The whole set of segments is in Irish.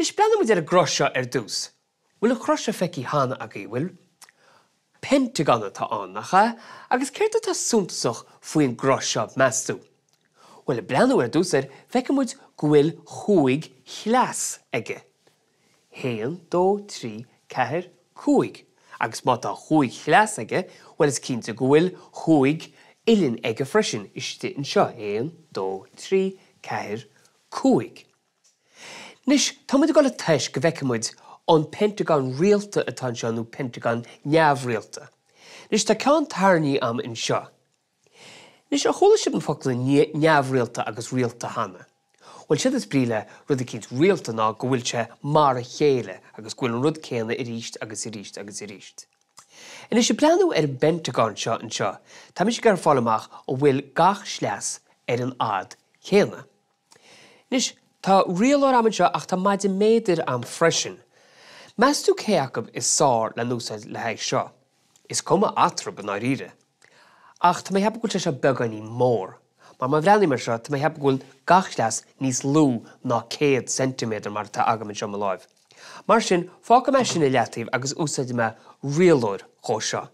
Anois, breathnóidh muid ar an gcruth seo ar dtús. Bhfuil an cruth seo feicthe cheana agaibh, bhfuil? Pentagon atá ann, nach ea? Agus céard atá suntasach faoin gcruth seo, meas tú? Bhuel, ag breathnú ar dtús air, feicfidh muid go bhfuil chúig shleas aige. Haon, dó, trí, ceathair, cúig. Agus má tá chúig shleas aige, bhuel, is cinnte go bhfuil chúig uillinn aige freisin, istigh anseo. Haon, dó, trí, ceathair, cúig. Anois, tá muid ag dul a tomhas go bhfeicfidh muid an pentagon rialta atá anseo nó pentagon neamhrialta. Anois, tá ceann tairní a'm anseo. Anois, ar chuala sibh na focla neamhrialta agus rialta cheana? Bhuel, séard is brí le rud eicínt rialta ná go bhfuil sé mar a chéile agus go bhfuil an rud céanna arís agus arís agus arís. Anois, ag breathnú ar an bpentagon seo anseo, tá mise ag iarraidh fáil amach an bhfuil gach sleas ar an fhad chéanna. Anois, tá rialóir a'm anseo ach tá maide méadair a'm freisin. Meas tú cé acu is fearr le n-úsáid le haghaidh seo? Is cuma eatarthu, i ndáiríre. Ach tá mé ag ceapadh go bhfuil sé seo beagáinín mór. Mar má bhreathnaím ar seo, tá mé ag ceapadh go bhfuil gach sleas níos lú ná 100 ceintiméadar mar atá agam anseo i mo láimh. Mar sin, fágfaidh mé sin i leataobh agus úsáidfidh mé rialóir dhó seo.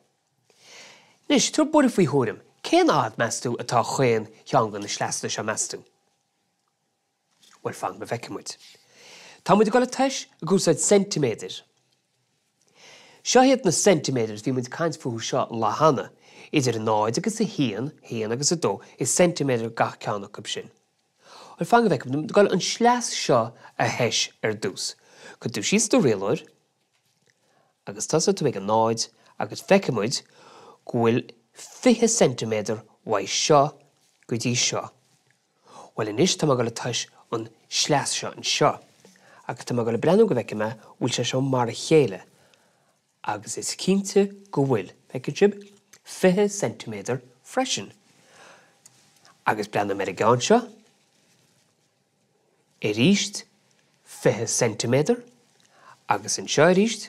Anois, tabhair buille faoi thuairim, cén fhad, meas tú, atá chaon cheann de na sleasanna seo, meas tú? Bhuel, fan go bhfeicfidh muid. Tá muid ag dul a tomhas ag úsáid ceintiméadair. Seo iad na ceintiméadair, bhí muid ag caint fúthu seo an lá cheana. Idir a náid agus a haon, haon agus a dó, is ceintiméadar gach ceann acu sin. Bhuel, fan go bhfeicfidh muid. Tá muid ag dul an sleas seo a thomhas ar dtús. Cuir tú síos do rialóir. Agus tosóidh tú ag a náid agus feicfidh muid go bhfuil 20 ceintiméadar uaidh seo go dtí seo. Bhuel anois tá mé ag dul a tomhas an sleas seo anseo agus tá mé ag dul a breathnú go bhfeicfidh mé bhfuil sé seo mar a chéile agus is cinnte go bhfuil, feiceann sibh? 20 ceintiméadar freisin. Agus breathnaím ar an gceann seo. Arís, 20 ceintiméadar, agus anseo arís,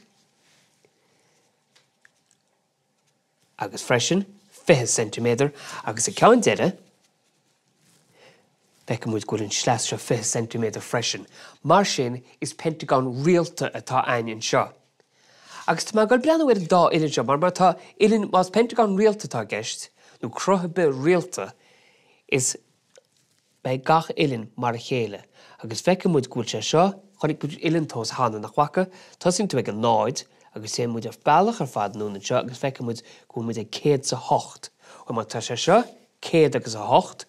agus freisin 20 ceintiméadar, agus an ceann deiridh, feicfidh muid go bhfuil an sleas seo 20 ceintiméadar freisin. Mar sin, is pentagon rialta atá a'ainn anseo. Agus tá mé ag dul breathnú ar an dá uillinn seo, mar má tá uillinn, más pentagon rialta atá i gceist, nó cruth ar bith rialta, is Beidh gach uillinn mar a chéile agus feicfidh muid go bhfuil sé seo, chonaic muid uillinntomhas cheana, nach bhfaca? Tosaíonn tú ag a náid agus téann muid ar bealach ar fad anonn anseo agus feicfidh muid go bhfuil muid ag céad is a hocht. Bhuel má tá sé seo céad agus a hocht,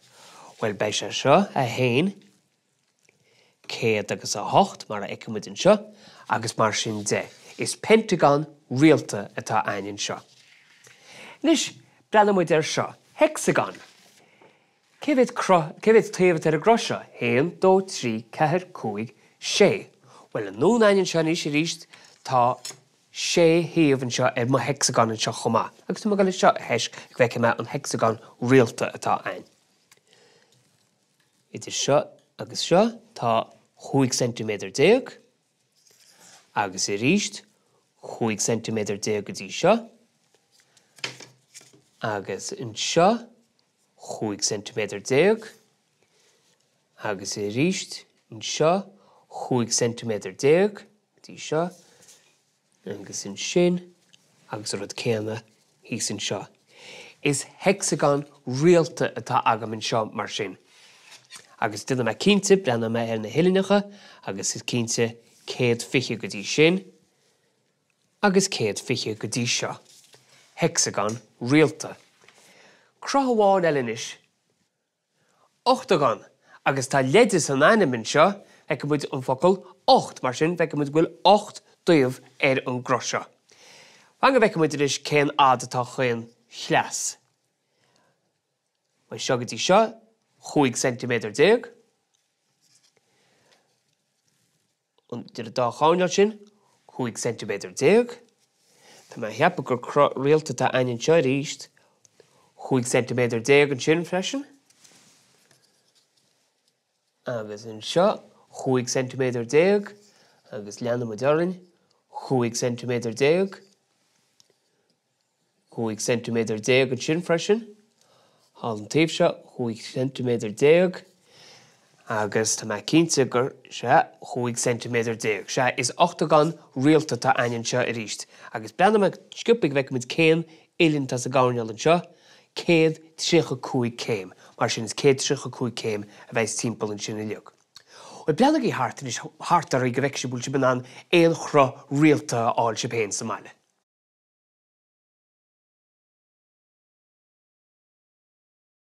bhuel beidh sé seo a haon, céad agus a hocht mar a fheiceann muid anseo agus mar sin de. Is pentagon rialta atá a'ainn anseo. Anois breathnóidh muid air seo, hexagon. Cé mhéad cruth, cé mhéad taobh atá ar an gcruth seo? Haon, dó, trí, ceathair, cúig, sé. Bhuel, anonn a'ainn anseo anois arís, tá sé thaobh anseo ar mo hexagon anseo chomh maith. Agus tá mé ag dul é seo a thomhas go bhfeicfidh mé an hexagon rialta atá a'ainn. Idir seo agus seo tá chúig ceintiméadar déag. Agus arís, chúig ceintiméadar déag go dtí seo. Agus anseo, 15 ceintiméadar agus arís anseo 15 ceintiméadar go dtí seo agus ansin agus an rud céanna thíos anseo. Is hexagon rialta atá agam anseo mar sin. Agus déanfaidh mé cinnte, breathnóidh mé ar na huillinneacha agus is cinnte 120 go dtí sin. agus 120 go dtí seo. Hexagon rialta. Cruth amháin eile anois. Ochtagon. Agus tá leide san ainm anseo, feicfidh muid an focal ocht, mar sin feicfidh muid go bhfuil ocht dtaobh ar an gcruth seo. Fan go bhfeicfidh muid anois cén fhad atá chaon shleas. Ó seo go dtí seo, 15 ceintiméadar. Idir an dá choirnéal sin, 15 ceintiméadar. Tá mé a cheapadh gur cruth rialta atá a'ainn anseo arís, 15 ceintiméadar ansin freisin. Agus anseo, 15 ceintiméadar, agus leanfaidh muid orainn, 15 ceintiméadar. 15 ceintiméadar ansin freisin. Thall an taobh seo, 15 ceintiméadar. Agus tá mé cinnte gur, sea, 15 ceintiméadar. Sea, is ochtagán rialta atá a'ainn anseo arís. Agus breathnóidh mé sciobtha go bhfeicfimid cén uillinn atá sa gcoirnéal anseo, 135 céim. Mar sin is 135 céim a bheas timpeall ansin uilig. Bhuel, breathnaígí thart anois, thart oraibh go bhfeicfidh sibh bhfuil sibh in ann aon chruth rialta a fháil sibh féin sa mbaile.